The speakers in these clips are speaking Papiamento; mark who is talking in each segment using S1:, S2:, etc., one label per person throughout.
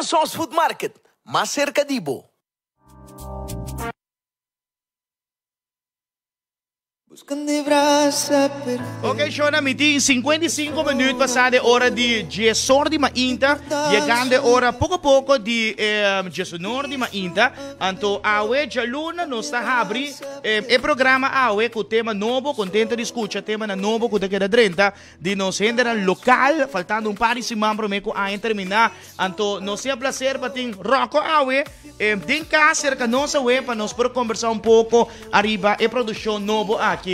S1: Sos Food Market, mas serka di bo.
S2: Ok Shona, mi tin 55 minuut pasá de ora di diesor di mainta, yegando e ora poko poko di diesunor di mainta. Anto awe djaluna nos ta habri e programa awe ku tema nobo, kontento di skucha temanan nobo ku ta keda drenta di nos hendenan lokal, faltando un par di siman promé ku aña terminá. Anto nos tin e placer pa tin Rocco awe den kas serka nos awe pa nos por kombersá un poko ariba e produkshon nobo aki.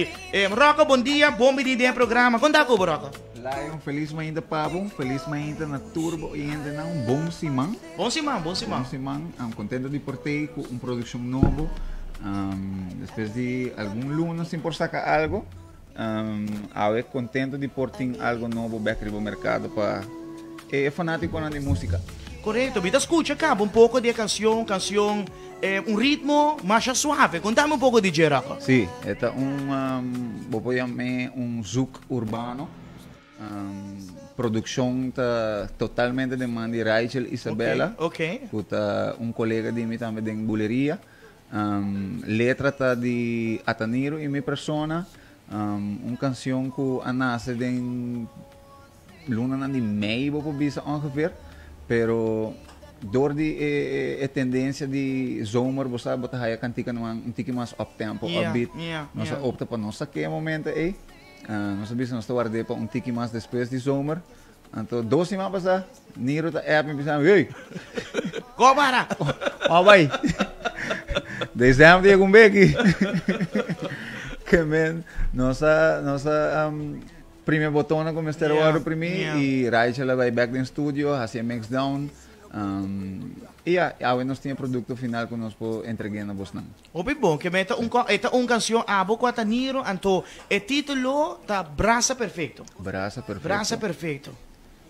S2: Rocco, bon dia, bon bini den e programa. Kon ta ku bo, Rocco?
S3: Lion, felis mainta pa bo, felis mainta na tur bo oyentenan, un bon siman.
S2: Bon siman, bon siman.
S3: Bon siman, am kontento di por tei ku un produkshon nobo. Despues di algun luna sin por saka algo. Awe contento di por tin algo nobo bek riba mercado pa e fanaticonan di musica.
S2: Correcto, mi ta scucha caba un poco di e cancion, cancion un ritmo masha suave, contame un poco di dje Rocco.
S3: Si, e ta un, bo por yam'e un zouk urbano, produccion ta totalmente den man di Raichel Isabella, cu ta un colega di mi tambe den buleria. Letra ta di Ataniro y mi persona. Un cancion cu a nace den lunanan di mei bo por bisa ongeveer. Pero door di e tendencia di zomer bo sa bo ta haya canticanan un tiki mas up tempo, upbeat. Nos a opta pa no saca e momento ey. Nos a bisa nos ta ward'e pa un tiki mas despues di zomer. Anto dos siman pasá, Niro ta app mi bisa mi, Hey!
S2: Ko para?
S3: Wa bai. December ta yega un beki. Ke men, nos a, nos a um, primi botonnan ku mester a wòrdu primí i Raichel a bai bèk den studio, hasi e mix down. Um, i ya, awe nos tin e produkto final ku nos por entreg'é na bosnan.
S2: Hopi bon, ke men e ta un e ta un kansion abo ku a ta Niro, anto e titulo ta Brasa Perfecto.
S3: Brasa Perfecto.
S2: Brasa Perfecto.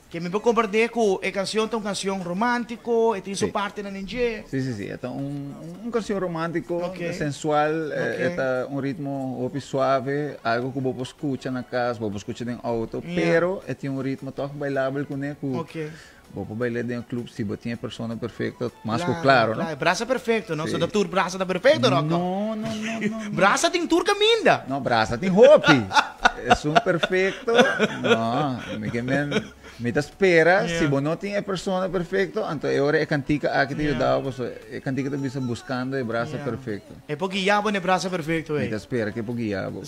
S2: Ke mi por komprendé ku e kansion ta un kansion romántico, e tin su partenan den dje.
S3: Si, si, si. E ta un un kansion romántico, sensual, e ta un ritmo hopi suave, algo ku bo por skucha na kas, bo por skucha den outo, pero e tin un ritmo tòg bailabel kuné ku Bo por baila den e club si bo tin e persona perfecto, mas cu claro, no?
S2: Claro, brasa perfecto, no? So ta tur brasa ta perfecto, Rocco?
S3: No, no, no, no, no.
S2: Brasa tin tur caminda.
S3: No, brasa tin hopi. Esun perfecto, no. Mi ke men, mi ta spera, si bo no tin e persona perfecto, anto e ora e cantica aki ta yuda bo, pasobra e cantica ta bisa buscando e brasa perfecto.
S2: E por guia bo na e brasa perfecto
S3: ey. Mi ta spera ke por guia bo.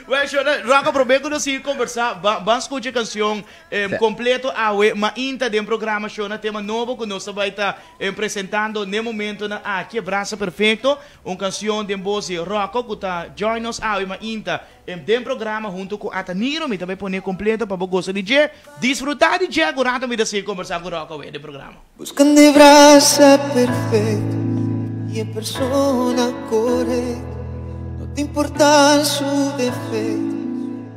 S2: Well, Shona, Rocco, prome cu nos sigui conversa, ban scucha e cancion Completo awe mainta den programa show na tema nobo cu nos ta bay ta presentando n'e momentonan aki, Brasa Perfecto, un cancion den voz di Rocco cu ta join nos awe mainta den programa hunto cu Ataniro. Mi ta bay pone completo pa bo goza di dje, disfruta di dje. Cu rato mi ta sigui conversa cu Rocco awe den programa.
S1: Buscando e brasa perfecto y e persona corecto. No ta importa su defecto.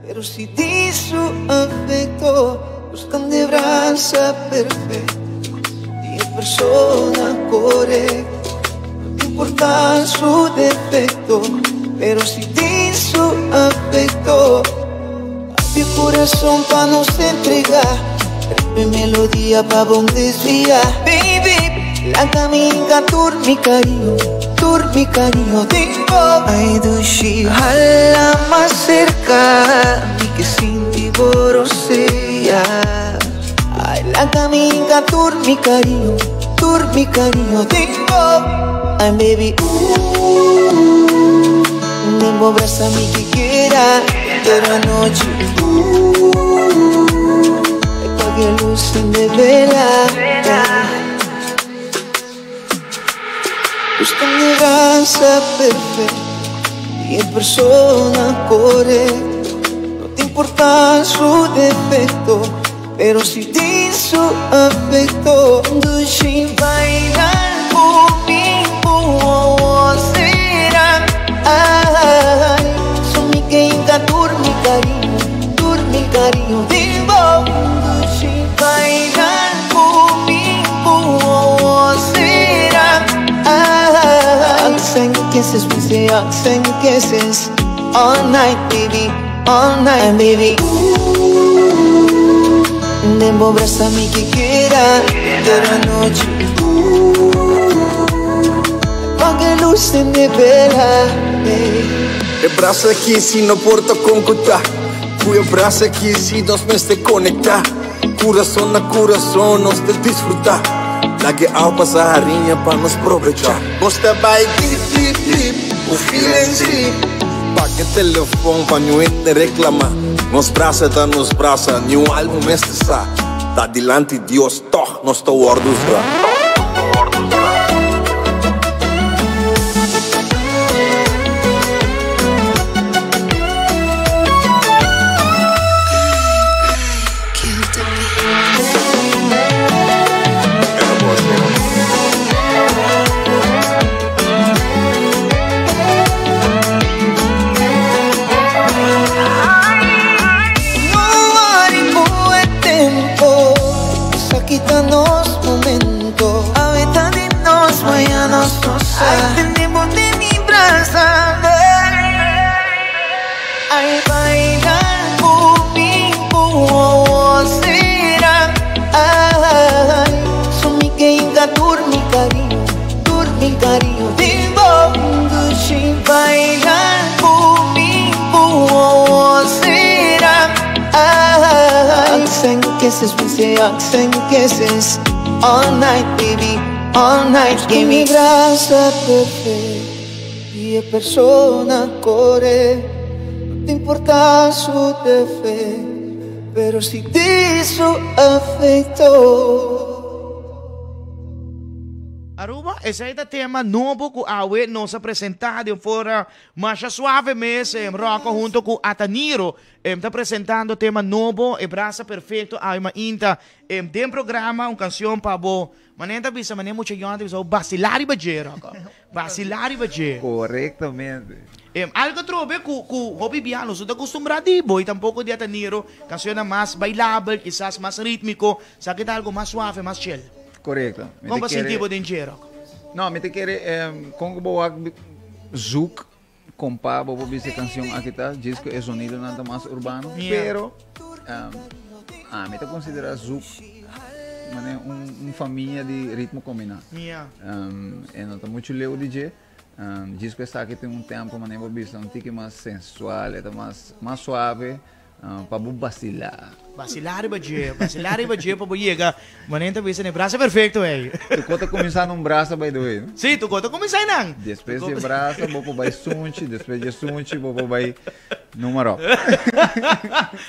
S1: Pero si di su afecto Buscando e brasa perfecto Di e persona corecto No ta importa su defecto Pero si di su afecto Papia corazon pa nos entrega Riba e melodia pa bon desvia Baby, laga mi hinca tur mi cariño Tur mi cariño den bo Ay dushi hala mas cerca Mi ke sinti bo rosea Ay laga mi hinca tur mi cariño Tur mi cariño den bo Ay baby ooh Den bo brasa mi ke keda Pero anochi ooh E paga e luz sende vela. Busca mi raza perfecta y e persona correcta. No te importa su defecto, pero si tin su afecto. Dushi baila conmigo, oh, oh, será. Ay, so mi ke inca tur mi cariño, tur mi cariño di bo. Dushi baila Hugs and kisses, we say hugs and kisses All night, baby, all night, baby Ooh, den bo brasa mi ke keda. Henter anochi Apaga e luz tende bela
S4: E brasa aki si no por ta kon ku ta Ku e brasa aki si nos mester konektá Kurason na kurason nos ta disfrutá Laga e awa pasa hariña pa nos probechá Nos ta bai dip dip dip ku feeling si Paga e telefon pa niun hende reklamá Nos brasa ta nos brasa niun almu mester sa Ta dilanti Dios tòg nos ta wòrdu usá.
S1: No worry cu e tempo Esaki ta nos momento Awe ta di nos, maña nos no sa Ay tene bo den mi brasa Ay baila cu mi cu wowo sera Ay so mi ke hinca tur mi cariño Tur mi cariño den bo Dushi baila cu mi cu wowo sera Ay Hugs and kisses, we say hugs and kisses All night baby, all night give me brasa perfecto Y e persona core No ta importa su defecto Pero si di su afecto.
S2: Aruba, esei ta tema nobo cu awe nos a presenta den forma masha suave mes. Rocco hunto cu Ataniro ta presentando tema nobo, E Brasa Perfecto, awe mainta den programa, un cancion pa bo. Manera ta bisa, manera mucha yòn ta bisa, bo basilá riba dje, Rocco. Basilá riba dje.
S3: Korektamente.
S2: Algo trobe ku ku hopi bia nos no ta kustumbrá di bo i tampoko di Ataniro, kanshonnan mas bailabel, kisas mas rítmiko, sa ki ta algo mas suave, mas chill.
S3: Korekto.
S2: Mi Kon ta bo sinti kere. bo den dje, Rocco?
S3: No, mi ta kere kon ku bo wak zoek kompa bo por bisa e kanshon aki ta djis ku e zonidonan ta mas urbano, pero ami ta konsiderá zoek manera un un famia di ritmo kombiná. E no ta muchu leu di dje, djis ku esaki tin un tempo manera bo bisa un tiki mas sensual, e ta mas mas suave. Pa bo basilá.
S2: Basilá riba dje, basilá riba dje pa bo yega manera ta bisa n'e brasa perfecto ei.
S3: Tu ko ta kuminsá na un brasa by the way, no?
S2: Sí, tu ko ta kuminsá einan.
S3: Despues di e brasa bo por bai sunchi, despues di e sunchi bo por bai nummer op.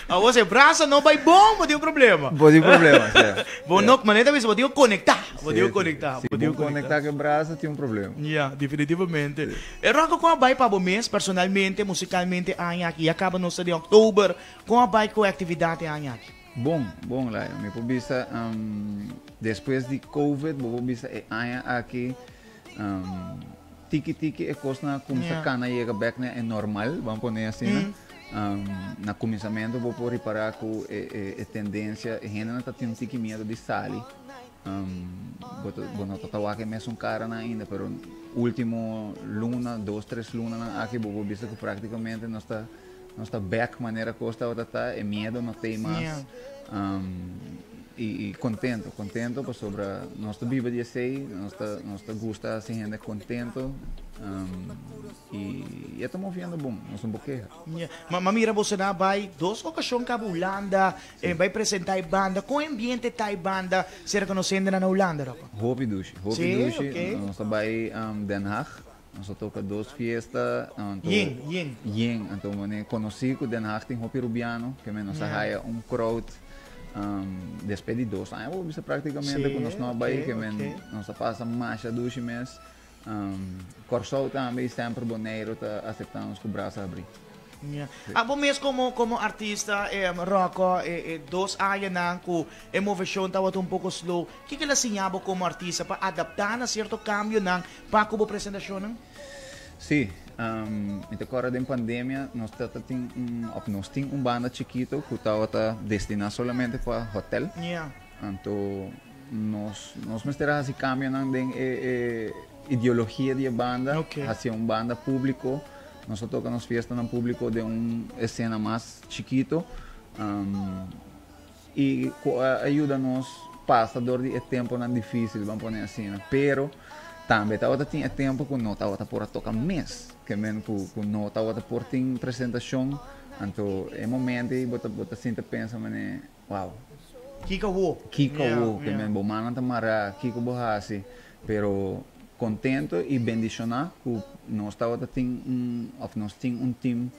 S2: Awor si e brasa no bai bon bo tin un problema.
S3: Bo tin problema, sí.
S2: Bo no, manera ta bisa bo tin ku konektá, bo tin ku konektá,
S3: bo tin ku konektá. Si bo konektá ku e brasa tin un problema.
S2: Ya, definitivamente. E Rocco kon a bai pa bo mes personalmente, musicalmente aña aki? Ya caba nos ta den october, kon a bai cu e actividad e aña aki?
S3: Bon, bon Layo. Mi por bisa despues di covid bo por bisa e aña aki tiki tiki e cosnan a cuminsa cana yega bek na e normal, ban pone asina. Na cuminsamento bo por ripara cu e tendencia, e hendenan ta tin un tiki miedo di sali. Bo no ta ta wak e mesun karanan ainda, pero ultimo luna, dos, tres lunanan aki bo por bisa ku praktikamente nos ta nos ta bek manera kos tabata ta, e miedo no t'ei mas. I kontento, kontento pasobra nos ta biba di esei, nos ta nos ta gusta hasi hende kontento. I e ta moviendo bon, nos no por keha.
S2: Ma ma mira boso na bai dos okashon kaba Hulanda, e bai presenta e banda. Kon e ambiente ta e banda ser konosende na Hulanda, Rocco?
S3: Hopi dushi, hopi
S2: Sí?
S3: dushi.
S2: Ok.
S3: Nos ta bai Den Haag, nos a toka dos fiesta, anto
S2: Yen, yen.
S3: Yen, anto mane konosí ku Den Haag tin hopi rubiano, ke men nos a haya un crowd despues di dos aña bo bisa praktikamente ku
S2: Sí,
S3: nos no a bai,
S2: ok,
S3: ke men
S2: ok.
S3: nos a pasa masha dushi mes. Kòrsou tambe i semper Boneiru ta aseptá nos ku brasa abrí.
S2: Abo mes komo komo artista Rocco e dos añanan ku e moveshon tabata un poko slow, kiko el a siña bo komo artista pa adaptá na sierto kambionan pa ku bo presentashonnan?
S3: Sí, mi ta kòrda den pandemia nos tabata tin un òf nos tin un banda chikito ku tabata destiná solamente pa hotèl. Anto Nos nos mester a hasi cambionan den e e ideologia di e banda,
S2: Ok.
S3: hacia un banda publico. Nos a toca nos fiestanan publico den un escena mas chikito, y cu a yuda nos pasa dor di e temponan difícil, ban pone asina. Pero tambe tabata tin e tempo ku no tabata por a toka mes, ke men ku no tabata por tin presentashon. Anto e momento ei bo ta sinta pensa mane, "Wow."
S2: Kiko wo?
S3: Kiko wo, ke men bo mannan ta mará, kiko bo hasi? Pero contento y bendiciona ku nos tabata tin un, of nos tin un team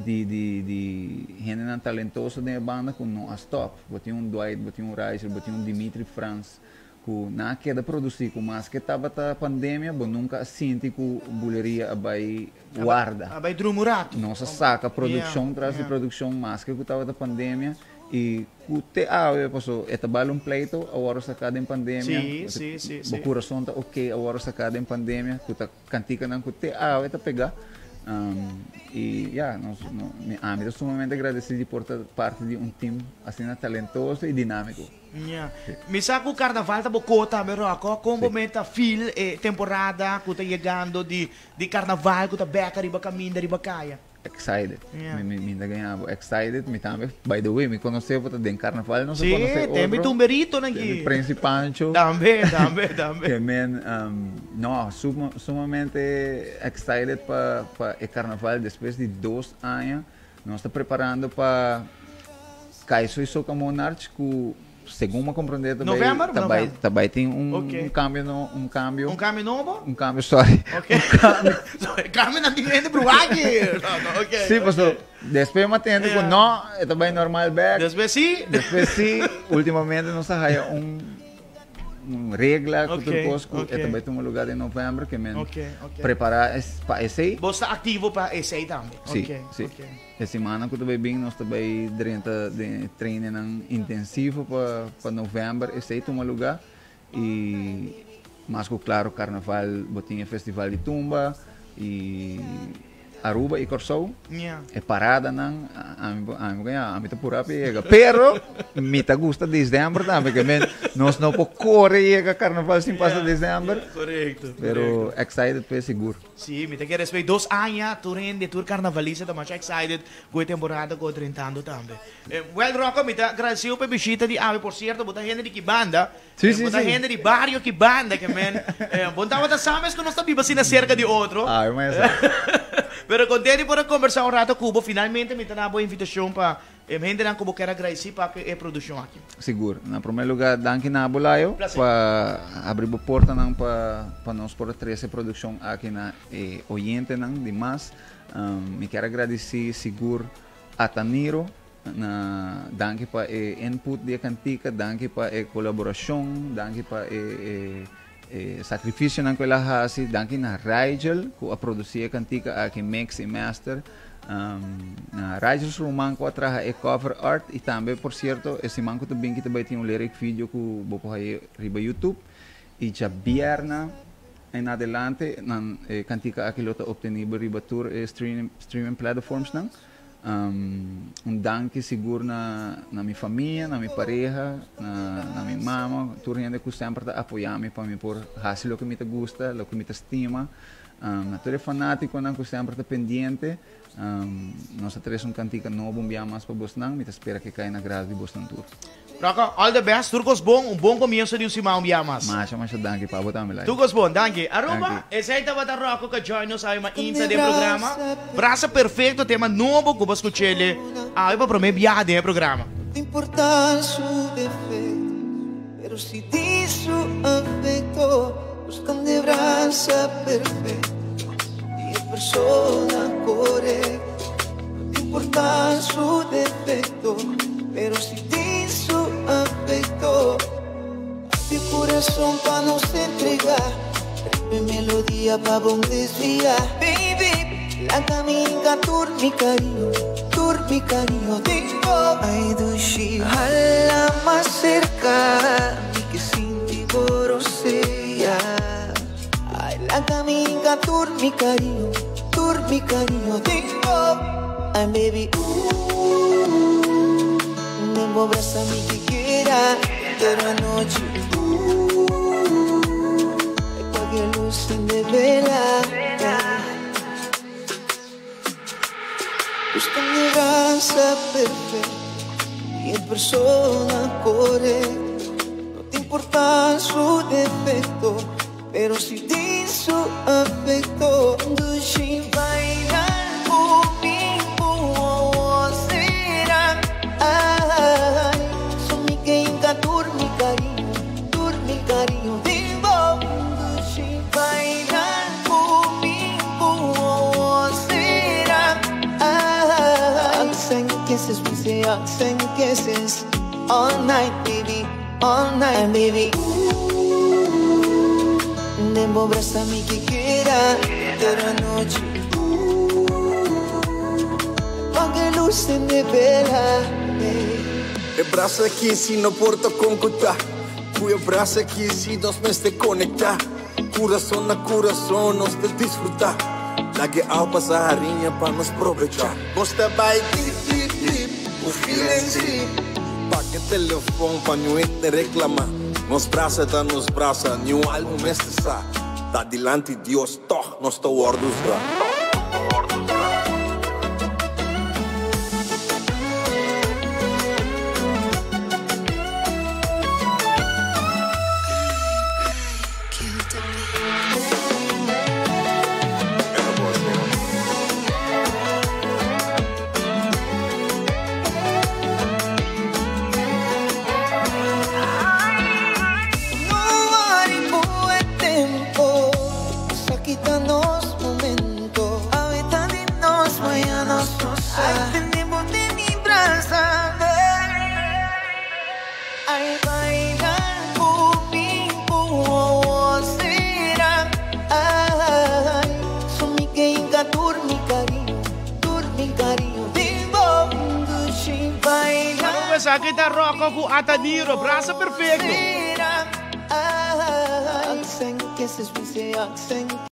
S3: di hendenan talentoso den e banda ku no a stop. Bo tin un Dwight, bo tin un Riser, bo tin un Dimitri Frans, ku nan a keda produci ku maske tabata pandemia, bo nunca a sinti ku Buleria a bai warda.
S2: A bai drumi un rato.
S3: Nos a saca produccion tras di produccion maske ku tabata pandemia y ku te awe paso e ta bal un pleito a wordo saca den pandemia.
S2: Si, si, si,
S3: Bo Curason Ta Ok a wordo saca den pandemia, ku ta canticanan ku te awe ta pega. Y ya, nos, no, mi, ami ta sumamente agradecido di por ta parte di un team asina talentoso y dinámico.
S2: Mi sa ku carnaval ta bo kos tambe, Rocco. Kon bo ta feel e temporada ku ta yegando di carnaval ku ta bek riba caminda, riba caya?
S3: Excited. Mi ta gaña bo. Excited. Mi tambe, by the way, mi conoce bo ta den carnaval, no se conoce
S2: otro. Tambe tumberito
S3: na
S2: aki.
S3: Prince Pancho.
S2: Tambe, tambe, tambe.
S3: Ke men, no, sumamente excited pa e carnaval despues di 2 aña. Nos ta preparando pa Kaiso y Soca Monarch ku segun mi comprende tambe
S2: November?
S3: Tambe
S2: November.
S3: Tambe tin un cambio, no, un cambio.
S2: Un cambio nobo?
S3: Un cambio, sorry.
S2: Ok. Cambio na diferente bruaki. No, no, ok.
S3: Si, paso despues mi a tende ku no, e ta bai normal back.
S2: Despues si.
S3: Despues si, ultimamente nos a haya un regla ku tur kos ku e ta bai tuma lugar den november, ke men prepara es, pa esei.
S2: Bo ta activo pa esei tambe.
S3: Si, si. E siman ku ta bai bin, nos ta bai drenta den training intensivo pa november esei tuma lugar y mas ku claro carnaval bo tin e festival di tumba y Aruba y Kòrsou. E paradanan, ami ta pura pa yega. Pero mi ta gusta december tambe, ke men nos no por core yega carnaval sin pasa december. Pero excited pe sigur.
S2: Si, mi ta kere despues 2 aña, tur hende, tur carnavalista ta masha excited ku e temporada ku drentando tambe. Well, Rocco, mi ta agradecido pa bishita di awe. Por cierto, bo ta hende di ki banda?
S3: Si.
S2: Bo ta hende di bario ki banda, ke men. Bon tabata sabes ku nos ta biba asina cerca di otro.
S3: Ah, mas
S2: Pero contento por conversa un rato ku bo. Finalmente mi ta duna bo invitacion pa hendenan ku bo kier agradeci pa e produccion aki.
S3: Sigur. Na prome lugar, danki na abo, Layo,
S2: Placer.
S3: Pa habri bo portanan pa nos por trece produccion aki na oyentenan di Mas. Mi kier agradeci sigur Ataniro, na danki pa e input di e cantica, danki pa e colaboracion, danki pa e sacrificionan ku el a hasi, danki na Rigel ku a produci e cantica aki, mix y master. Na Rigel su ruman ku a traha e cover art y tambe, por cierto, e siman ku ta bin ki ta bai tin un lyric video ku bo por haya riba YouTube. Y djabièrnè en adelante nan e cantica aki lo ta obtenibel riba tur e streaming platforms nan. Un danki sigur na mi famia, na mi pareha, na mi mama, tur hende ku semper ta apoya mi pa mi por hasi loke mi ta gusta, loke mi ta stima. Na tur e fanaticonan ku semper ta pendiente. Nos a trese un cantica nobo un bia mas pa bosnan, mi ta spera ku kai na agrado di bosnan tur.
S2: Rocco, all the best, tur kos bon, un bon comienzo di un siman un bia mas.
S3: Masha, masha danki pa bo tambe, Laila.
S2: Tur kos bon, danki. Aruba,
S3: Danki.
S2: Esei tabata Rocco ku join nos awe mainta den programa. Brasa Perfecto, tema nobo ku bo a scuchele awe pa prome biaha den e programa.
S1: No te importa su defecto, pero si di su afecto, buscando brasa perfecto y es persona correcta. No te importa su defecto, pero si di su afecto, mi corazón pa no se entregar. Mi melodía pa bon desviar. Baby, la caminga tur mi cariño, tur mi cariño tengo. Ay, dushi, hala mas cerca, mi ke sinti bo rosea. Ay, la caminga tur mi cariño, tur mi cariño tengo. Ay, baby, me abraza mi que quiera, pero anoche, apague luz de vela. Buscando brasa perfecta y en persona correcta. importan su defecto, pero si tin su afecto. Dushi baila conmigo, será. Ay, so mi que inca tur mi cariño, tur mi cariño di bo. Dushi baila conmigo, será. Ay, hugs and kisses, we say hugs and kisses all night, baby, all night, baby. Ooh, den bo brasa mi ke keda, pero anochi. Ooh, apaga luz sende bela, baby.
S4: E brasa aki si no por ta con cu ta. Cu e brasa aki si nos mester conecta. Curason na curason nos ta disfruta. Laga e awa pasa hariña pa nos probecha. Nos ta bay dip dip dip cu feeling si. Paga e telefon pa niun hende reclama. Nos brasa ta nos brasa, niun almu mester sa. Ta dilanti Dios tog nos ta wordo usga.
S1: No wari ku e tempo sa kita nos momento. Awe ta di nos, mañana nos no sa. Ay tene bo den mi brasa, Ay baila ku mi ku sera. Ay so mi ke hinka tur mi cariño, tur mi cariño den bo dushi baila.
S2: Aruba esaki ta Rocco cu Ataniro, brasa perfecto.
S1: Sera. Ay, hugs and kisses, we say hugs and.